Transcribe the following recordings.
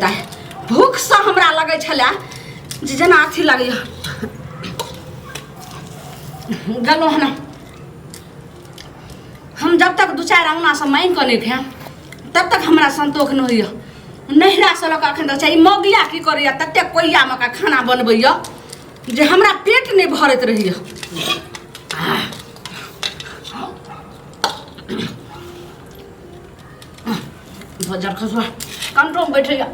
भूखसँ हमरा लगै छलै जे जेना अथी लगैए गेलहुँ हन। हम जब तक दू चारि अङ्गनासँ माँगि कऽ नहि खायब तब तक हमरा संतोख नहि होइए। नैहरासँ लऽ कऽ एखन तक छै ई मौगिया की करैए, ततेक कोइयामे कऽ खाना बनबैए जे हमरा पेट नहि भरैत रहैए। भजर खसुआ कंट्रोल बैठैया।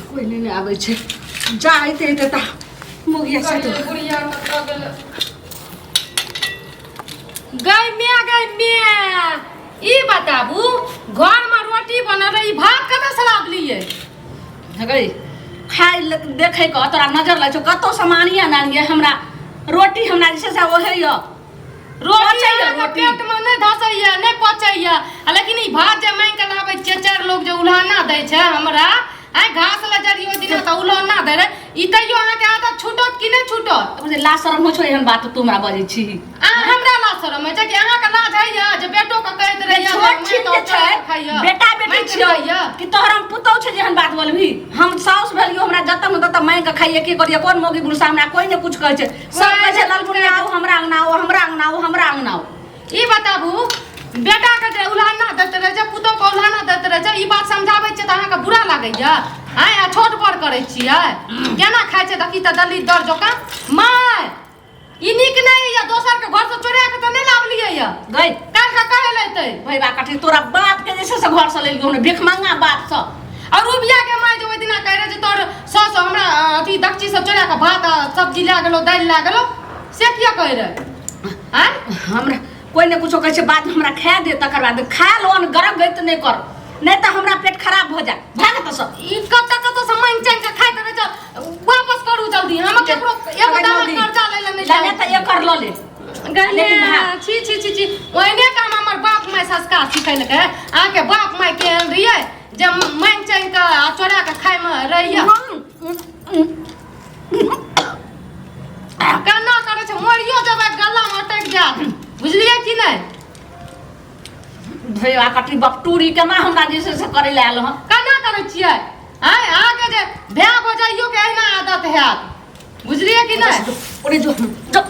कोइ नहि ने आबै छै, जा अइते अइते तऽ मोगिया से तो बुढ़िया कतऽ गेलै? गै म्या, गै म्या, ई बताबू, घरमे रोटी बनल रहै, ई भात कतऽ से लाबलियै? गै, खाय लए देखै कऽ तोरा नजर लगै छौ, कतौ सामानिये आनलियै हमरा रोटी, हमरा जे छै से ओहे यऽ। रोटी पचैए अहाँके रोटी। पेटमे नहि धसैए, नहि पचैए, आ लेकिन ई भात जे मांगि कऽ लाबै छियै, चारि लोग जे उल्हाना दै छै हमरा, आँय, घास लए जरियो ओहि दिना तऽ उल्हाना दै रहै, ई तैयो अहाँके आदत छूटत कि नहि छूटत? बुझे लाज शरम होइ छौ एहन बात तू हमरा बजै छी? अहाँ हमरा लाज शरम होइ छै कि अहाँके लाज होइए जे बेटोके कहैत रहैए छोट छिन जे छै, बेटा बेटी छियौ कि तोहर हम पुतहु छै जे एहन बात बोलबही? हम साउस भेलियौ, हमरा जतऽ मन ततऽ मांगि कऽ खाइए। की करियै, कोन मौगी बुलसा, हमरा कोइ नहि कुछ कहै छै, सब कहै छै ललमुनिया आउ हमरा अंगना, आउ हमरा अंगना, आउ हमरा अंगना आउ। ई बताबू, बेटाके जे उल्हाना दैत रहै छै, पुतोहके उल्हाना दैत रहै छै, ई बात समझाबै छियै तऽ अहाँके बुरा लागैया? आँय, आ छोट बड़ करै छियै? केना खाइ छै देखी तऽ, दलित दर जकाँ। माय, ई नीक नहि होइया, दोसरके घरसँ चोरा कऽ तऽ नहि लाबलियै यऽ? गै, काल्हि कऽ कहै लए एतै। भैया कथी तोरा बाप के जे छै से घरसँ लेलियौ हन, भिखमंगा बापसँ। और रूबिया के माय जे ओहि दिना कहै रहै जे तोर सास हमरा अथी दक्षी से चोरा कऽ भात आ सब्जी लए गेलौ, दालि लए गेलौ, से किया कहै रहै? आँय, हमरा कोइ ने कुछो कहै छै, बाद हमरा खाए दे, तकर बाद खा लो, अन गरम गैत नहि कर, नहि तऽ हमरा पेट खराब भऽ जायत। भाग तऽ सब। ई कतऽ कतऽ से मांगि चांगि कऽ खाइत रहै छै। वापस करू जल्दी, हम केकरो एगो दाना कर्जा लै लए नहि लेने चाहै। तऽ एकर लऽ ले। गले लेकिन भाग। छी छी छी छी, ओहने काम हमर बाप माय संस्कार सिखेलकै। अहाँके बाप माय केहन रहियै जे मांगि चांगि कऽ आ चोरा कऽ खायमे रहैया? केना करै छै, मरियो जेबै गलामे अटकि जायत, बुझलियै कि नहि? भैया कटी बकटूरी केना हमरा जे छै से करै लए आयल हन? केना करै छियै? आँय, अहाँके जे भाय भौजाइयोके एहिना आदत हैत, बुझलियै कि नहि? ओरे जो जो,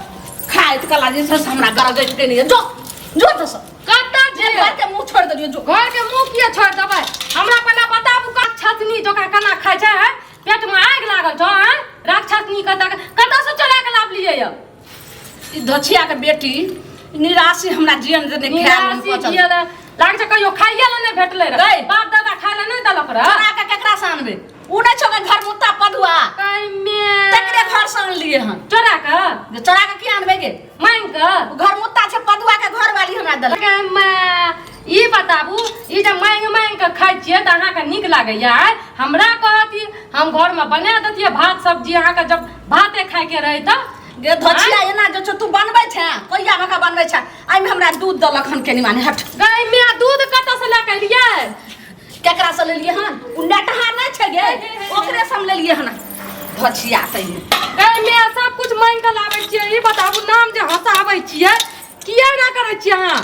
खाइत कला जे छै से हमरा गरगैत के नहीं, जो जो तऽ सब कतऽ जे छियै? घर के मुंह छोड़ देलियो, जो। घर के मुंह किया छोड़ देबै? हमरा पहिले बताबू, राक्षसनी जकाँ केना खाइ छै? आँय, पेटमे आगि लागल छौ? आँय, राक्षसनी कतऽ कतऽ से चोरा के लाबलियै यऽ? ई धछिया के बेटी निराशी हमरा जियन देने खायल निराशी जियल लागै छै, कहियो खाइए लए नहि भेटलै रहै, गै। बाप दादा खाइ लए नहि देलक रहै। चोरा के केकरा से आनबै? उ नहि छौ घर मुत्ता पदुआ, तकरे घर से आनलियै हन। चोरा के? जे चोरा के की आनबै गे? मांगि के। उ घर मुत्ता छै पदुआ के घर वाली हमरा देलक। गै माय, ई बताबू, ई जे मांगि मांगि के खाइ छियै तऽ अहाँके नीक लागैया? आँय, हमरा कहती, हम घरमे बना दैतियै भात सब्जी, अहाँके जब भाते खाइके रहै तऽ। गे धोछिया, एना जे छौ तू बनबै छै, कोइया भका बनबै छै, एहिमे हमरा दूध देलक हन केनी माने। हट। गै माय, दूध कतऽ से लए कऽ एलियै? केकरा से लेलियै हन? उ नेटहा नहि छै गे, ओकरे से हम लेलियै हन। धोछिया तैमे। गै माय, सब कुछ मांगि कऽ लाबै छियै, ई बताबू, नाम जे हँसाबै छियै, किया एना करै छियै अहाँ?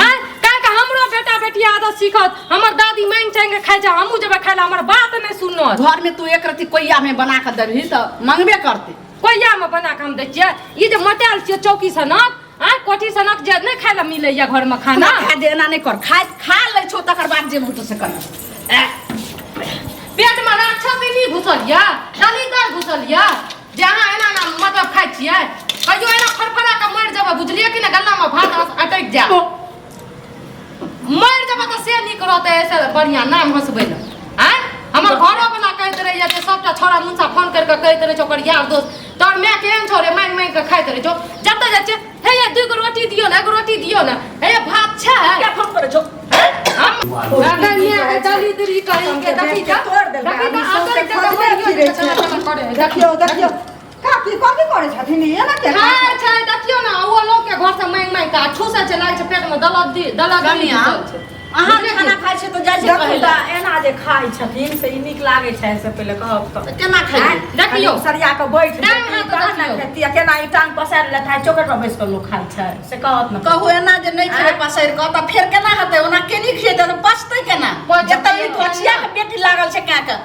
आँय, काहे के हमरो बेटा बेटी आदत सीखत, हमर दादी मांगि चांगि कऽ खाइ छै, हमहूँ जेबै खाइ लए, हमर बात नहि सुनत। घर में तू एक रत्ती कोइया में बना के देबही तऽ मंगबे करतै। कोइयामे बना कऽ हम दै छियै? ई जे मोटायल छियै चौकी सनक, आँय, कोठी सनक, जे नहि खाइ लए मिलैया घरमे खाना। खा दे, एना नहि कर, खा खा लै छौ तकर बाद जे होतौ से कर। पेटमे राक्षस नहि घुसल यऽ, दलिदर घुसल यऽ जे अहाँ एना एना मतलब खाइ छियै? कहियो एना फड़फड़ा कऽ मरि जेबै, बुझलियै कि ने? गल्लामे भात अटकि जायत, मरि जेबै तऽ से नीक रहतै, एहिसँ बढ़िआँ नाम हँसबै लए। आँय, हमर घरोवला कहैत रहैया जे सबटा छौड़ा मुनसा फोन करि कऽ कहैत रहै छै, ओकर यार दोस्त, तोहर माय केहन छौ रे, माँगि माँगि कऽ खाइत रहै छौ, जतऽ जाइ छियै, हे ये दूगो रोटी दियौ ने, एगो रोटी दियौ ने, हे ये भात छै? किया फोन करै छौ? हम अगर माय के दलिदरी कहीं के देखी तऽ तोड़ देलकै, देखी तऽ आदमी सौंसे अटकि जेतै, खोजले मरियो फिरै जेतै, छै। केना केना करै है, देखियौ देखियौ काकी, कथी करै छथिन ई? एना के खाय छै, देखियौ ने, ओ लोक के घर से मांगि मांगि के आ ठूसै छै, लागै छै पेट मे दलद दलद कनिया। घुसल छै। अहाँ खाना खाइ छियै तऽ जाइ छै देखू कहै तऽ लए एना जे खाइ छथिन से ई नीक लागै छनि से पहिले कहब तऽ तऽ केना खैबै देखियौ। कनि सरिया कऽ बैठ टांग जेती हाथ तहन ने देखियौ। खेती आ केना ई टांग पसारि लेतै चौकट पर बैस कऽ लोक खाइ छै से कहत ने कहू एना जे नहि खेबै पसरि कऽ तऽ फेर केना हेतै ओना केनी खिएतै तऽ पचतै केना पचतै जतऽ ई धोछिया के बेटी लागल छै कए कऽ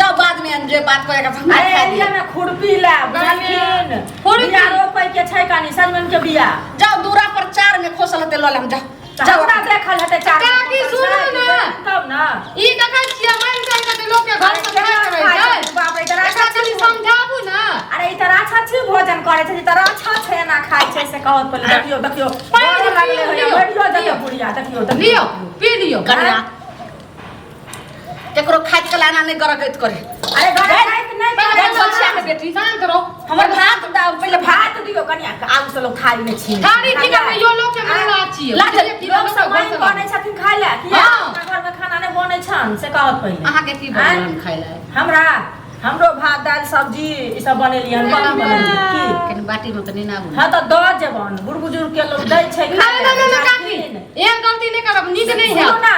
जाउ बाद में जे बात करे के हमरा अरे खाए एरिया दिअ में खुरपी ला बुझलखिन खुरपी। बिया रोपै के छै कनी सजमनि के बिया जाउ दूरा पर चार में खोसल हेतै लऽ लेम जाउ तऽ जाउ हमरा देखल हेतै चार काकी, सुनू ने। तब ने ई देखै छियै मानि जानि कऽ जे लोकके घर से खाइत रहै छै बाप रे ई तऽ एकरा राक्षसी कनि समझाबू ने अरे ई तऽ राक्षसी भोजन करै छै ई तऽ राक्षस छै एना खाइ छै से कहत पहिले देखियौ देखियौ पानि डर लागलै पियू, होइया, लियौ, बैठियो जतऽ लियौ। बुढ़िया देखियौ देखियौ लियौ पी लियौ कनिया केकरो खाइत कला एना नहि गरगैत करे अरे गरगैत नहि पहिले जाय करै खोछिया के छै। बेटी शान्त रहू हमर भात दा- पहिले भात भात दियौ कनिया के आगू से लोग थारी में छीन थारी की करबै यो लोक के मामला छियै ला बुझलियै की लोक लोक सब के घर मानि से बनै छथिन खाय लए किया हाँ। अपना घर में खाना नहि बनै छनि से कहत पहिले अहाँके की बनल खाय लए हमरा हमरो भात दालि सब्जी ई सब बनेलियै हन कथी बनेलियै की कनि बाटी में कनि ना हाँ तऽ दऽ जेबन बुढ़ बुजुर्ग के लोग दै छै खाय नहि लए, नहि नहि काकी बुझलखिन? एहन गलती नहि करब नीक नहि सुनू हैत ना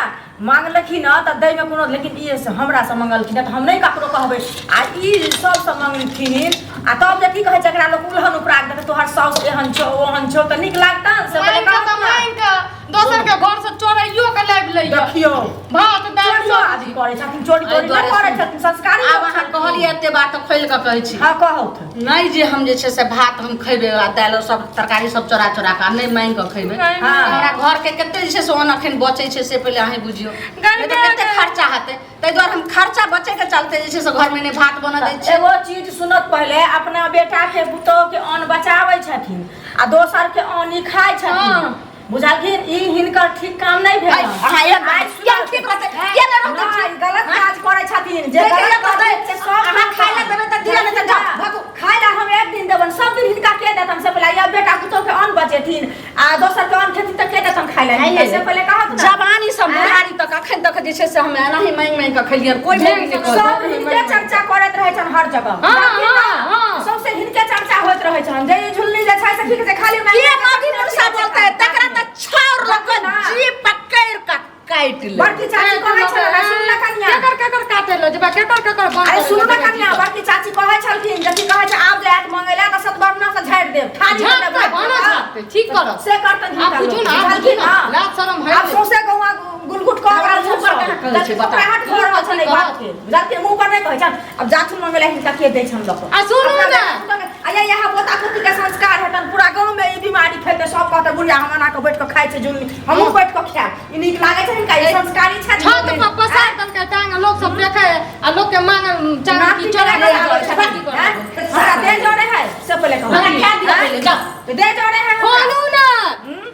मांगलखिन हँ तऽ दैमे कोनो लेकिन ई से हमरा से मंगलखिन हँ तऽ हम नहि ककरो कहबै आ ई सबसँ मंगलखिन आ तब जे की कहै छै एकरा लोक उलहन उपराग देतै तोहर साउस एहन छौ ओहन छौ तऽ नीक लागतन से पहिले मानि कऽ कहत तऽ ना। मानि कऽ दोसर के घर से चोराइयो के लाबि लैया देखियौ भात दालि चोरियो आदि सब्जी करै छथिन चोरी एहि तोरी नहि दुआरे करै सुन। छथिन संस्कारी आब लोक अहाँ छथिन। कहलियै एते बात तऽ खोलि कऽ कहै छी हँ कहौथ नहि जे हम जे छै से भात हम खैबै आ दालि सब तरकारी सब चोरा चोरा कऽ आ नहि मांगि कऽ खैबै नहि, हँ। हमरा घर के कते जे छै से अन्न अखन बचै छै से पहिले अहीं बुझियौ नहि तऽ कते खर्चा हेतै ताहि दुआरे हम खर्चा बचै के चलते जे छै से घर मे नहि भात बनऽ दै छियै एगो चीज सुनत पहिले अपना बेटा के पुतोह के अन्न बचाबै छथिन आ दोसर के अन्न ई खाइ छथिन हँ। बुझलखिन ई हिनकर ठीक काम नहि भेल अहाँ एक बात किया ठीक रहतै किया नहि रहतै नहि, ठीक? गलत काज करै छथिन जे देखियौ गलत तऽ करै छै सब अहाँ खाय लए देबै तऽ दिअ, नहि तऽ जाउ, भागू। खाय लए हम एक दिन देबनि सब दिन हिनका के देतन से पहिले या बेटा पुतोह के अन्न बचेथिन आ दोसर के अन्न खेथिन तऽ के देतन खाय लए हिनका से पहिले कहत ने जवानी सब बुढ़ारी तक अखन तक जे छै से हम एनाही मांगि मांगि कऽ खेलियनि कोई मौगी नहि सब कहलकै हिनके चर्चा करैत रहै छनि हर जगह हाँ, बुझलखिन ने? हाँ, हाँ। सौंसे हिनके चर्चा होइत रहै छनि जे ई झुलनी जे छै से ठीक छै खाली के मौगी मुनसा बोलता है तकरा तऽ छाउर लऽ कऽ जी पकड़ि कऽ काटि ले बड़की चाची कहै छल सुन ना कनिया केकर केकर काटे ले जेबा केकर केकर बंद अरे करे सुन ले ना जेबा कनिया बड़की चाची कहै छलखिन जे की कहै छै आब जे आयत मंगै लए तऽ सतबरना से झाड़ि देब थारी झाँप में के देब भानस झाँपते, ठीक करब। से करतन आब बुझू ना, आब बुझू ना, लाज शरम है आब सौंसे गौआ गुलगुट कऽ हमरा रहल मुँह पर कहाँ कहै छै, बताउ। हट भऽ रहल छलै बात के बुझलखिन मुँह पर नहि कहै छनि आब जाथुन मंगै लए हिनका के दै छनि लऽ कऽ आ सुनू ने। आ या यहाँ पोता पोती के संस्कार हेतन पूरा गाँव में ई बीमारी फैलतै सब कहतै बुढ़िया हम एना कऽ बैठ कऽ खाइ छै जुलमी हमहूँ बैठ कऽ खायब ई नीक लागै छै हिनका ई संस्कारी छथि छत पर पसार देलकै टांग लोक सब देखै आ लोक के मांग चाहे नाती की चोरा के के आबै आबै छथिन, छै की करब हैं? हमरा दे जोड़े है से पहिले कहू हमरा खा दिअ पहिले, जाउ। दे जोड़े है हमरा। खोलू ना हम्म?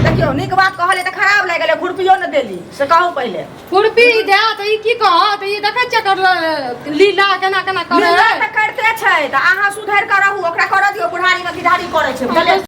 देखियौ नीक बात कहलियै तऽ खराब लागि गेलै खुरपियो ने देली से कहू पहिले खुरपी दे तऽ ई की कहत ई देखै छियै एकर लीला केना केना करै लीला तऽ करिते छै तऽ अहाँ सुधरि कऽ रहू ओकरा करऽ दियौ बुढ़ारीमे गिधारी करै छै बुझलियै?